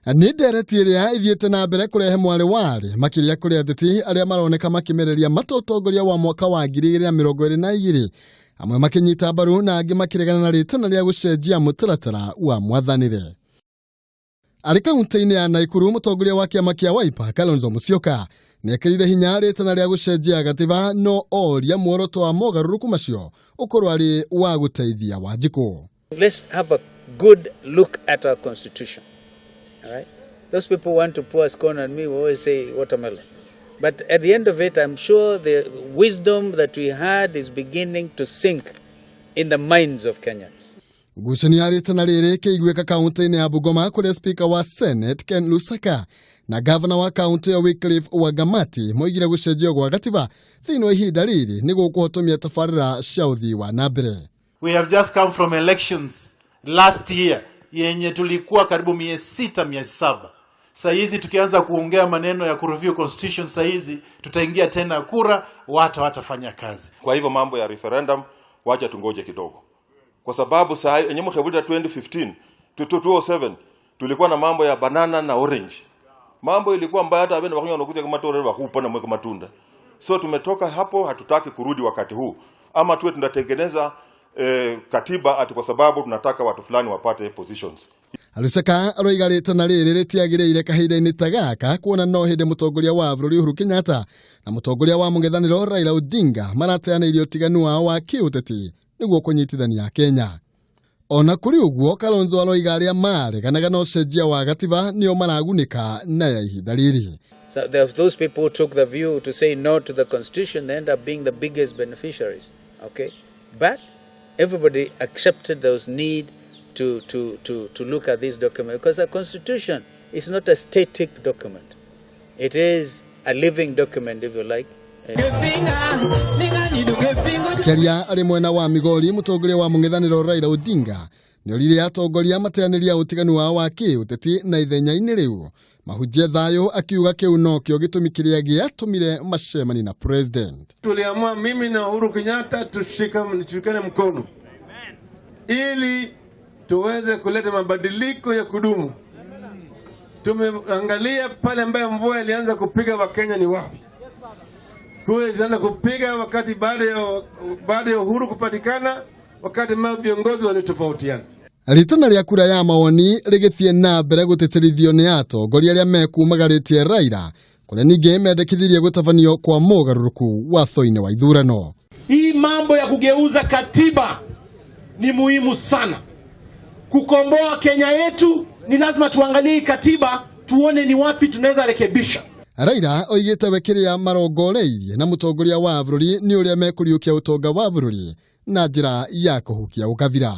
Nĩ ndereti ĩrĩa ĩthiĩte na mbere kũrehe mwarĩ warĩ makĩria kũrĩ ateti arĩa maroneka makĩmereria mata ũtongoria wa mwaka wa 2022, amwe makĩnyita mbaru na angĩ makĩregana na rĩtana rĩa gũcenjia mũtaratara wa mwathanĩre. Arĩ kaunti-inĩ ya Naikuru, mũtongoria wa kĩama kĩa Wiper Kalonzo Musyoka nĩekĩrire hinya rĩtana rĩa gũcenjia gatiba, no oria muoroto wa mogarũrũku macio ũkorwo arĩ wa gũteithia Wanjikũ. Let's have a good look at our constitution. All right? Those people want to pour scorn on me, we always say watermelon. But at the end of it, I'm sure the wisdom that we had is beginning to sink in the minds of Kenyans. Ngucanio ya rĩtana rĩrĩ ĩkĩiguĩka kaunti-inĩ ya Bungoma, kũrĩa Speaker wa Senate Ken Lusaka na gavana wa kaunti ya Wycliffe Wangamati moigire gũcenjio gwa gatiba thĩinĩ wa ihinda rĩrĩ nĩ gũkũhotomia tabarĩra cia ũthii wa na mbere. We have just come from elections last year yenye tulikuwa karibu 600, 700. Saa hizi tukianza kuongea maneno ya kureview constitution, saa hizi tutaingia tena kura, watu hawatafanya kazi. Kwa hivyo mambo ya referendum wacha tungoje kidogo, kwa sababu saa yenye mkhevuta 2015 to 2007 tulikuwa na mambo ya banana na orange. Mambo ilikuwa mbaya, hata abene bakunywa wanakuja kama tore bakupa na mweka matunda. So tumetoka hapo, hatutaki kurudi wakati huu, ama tuwe tunatengeneza katiba ati kwa sababu tunataka watu fulani wapate positions. Lusaka aroiga rĩtana rĩrĩ rĩtiagĩrĩire kahinda-inĩ ta gaka, kuona no hĩndĩ mũtongoria wa bũrũri Uhuru Kenyatta na mũtongoria wa mũng'ethanĩro Raila Odinga marateanĩirie ũtiganu wao wa kĩũteti nĩguo kũnyitithania Kenya. Ona kũrĩ ũguo, Kalonzo aroiga arĩa mareganaga na ũcenjia wa gatiba nĩo maragunĩka na ya ihinda rĩrĩ. So there are those people who took the view to say no to the constitution, they end up being the biggest beneficiaries. Okay? But everybody accepted there was need to look at this document, because a constitution is not a static document. It is a living document, if you like. Akĩaria arĩ mwena wa Migori, mũtongoria wa mũng'ethanĩro Raila Odinga nĩoririe atongoria mateanĩria ũtiganu wao wa kĩũteti na ithenya-inĩ rĩu mahunjie thayũ, akiuga kĩu nokĩo gĩtũmi kĩrĩa gĩatũmire macemani na president. Tuliamua mimi na Uhuru Kenyatta tushikane mkono ili tuweze kuleta mabadiliko ya kudumu. Tumeangalia pale ambayo mvua ilianza kupiga Wakenya ni wapi. Kura ilianza kupiga wakati baada ya uhuru kupatikana, wakati ambao viongozi walitofautiana. Ritana rĩa kura ya mawoni rĩgĩthiĩ na mbere gũtĩtĩrithio nĩ atongoria arĩa mekumagarĩtie Raila, kũrĩa ningĩ mendekithirie gũtabanio kwa mũgarũrũku watho-inĩ wa ithurano. Hii mambo ya kugeuza katiba ni muhimu sana. Kukomboa Kenya yetu ni lazima tuangalie hii katiba, tuone ni wapi tunaweza rekebisha. Raila oigĩte we kĩrĩa marongoreirie na mũtongoria wa bũrũri nĩ ũrĩa mekũriũkia ũtonga wa bũrũri na njĩra ya kũhukia ũkabira.